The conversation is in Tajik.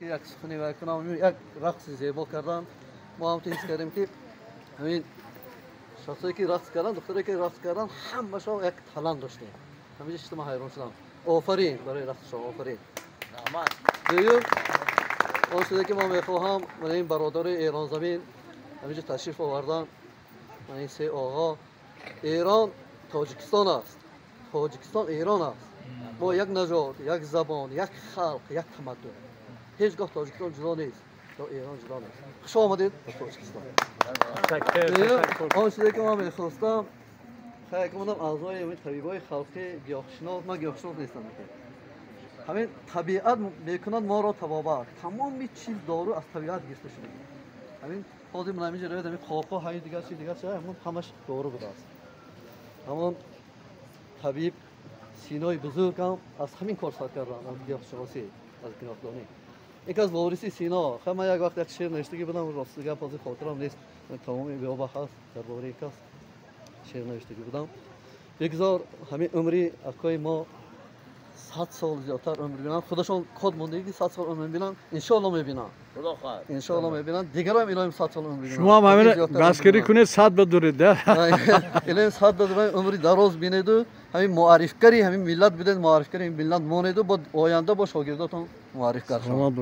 Як сухани вай кунам, як рақси зебо кардан. Мо ҳам ҳис кардем, ки ҳамин шахсое ки рақс кардан, духтаре ки рақс кардан, ҳамашон як талант доштем. Ҳамин чиз ман ҳайрон шудам. Офарин барои рақсшон, офарин. Дуюм, он чизе ки ман мехоҳам, мана ин бародари эронзамин ҳаминҷо ташриф овардан, мана ин се оғо. Эрон Тоҷикистон аст, Тоҷикистон Эрон аст. Мо як нажод, як забон, як халқ, як тамаддун. Ҳеҷ гоҳ Тоҷикистон ҷудо нест ё Эрон ҷудо нест. Хуш омадед ба Тоҷикистон. Он чизе ки ман мехостам, хайкунам, аъзои ҳамин табибои халқи, гиёҳшинос, ман гиёҳшинос нестам, ҳамин табиат мекунад моро табобат. Тамоми чиз, дору аз табиат гирифта шуда. Ҳамин ҳозир ман ҳаминҷо равед, ҳамин қопҳо, ҳамин дигар чиз, дигар чиз, ҳамон ҳамаш дору будааст. Ҳамон табиб Синои бузург ҳам аз ҳамин кор сар карданд, аз гиёҳшиносӣ, аз гиёҳдонӣ. Яке аз вориси Сино. Хай, ман як вақт як шеър навиштагӣ будам, рости гап, ҳозир хотирам нест, тамоми биёба ҳаст, дар бораи кас шеър навиштагӣ будам. Бигзор ҳамин умри акои мо 100 сол зиёдтар умр бинанд. Худашон код мондагӣ ки 100 сол умр бинанд, иншоалло мебинанд, иншоалло мебинанд. Дигарам илоҳим 100 сол умр бинанд. Шумо ҳам ҳамин дастгирӣ кунед, 100 бидуред. Илоҳим 100 бидуред, умри дароз бинеду, ҳамин муаррифгари ҳамин миллат бидед, муаррифгари ҳамин миллат монеду, бо оянда бо шогирдотон муаррифгар шаванд.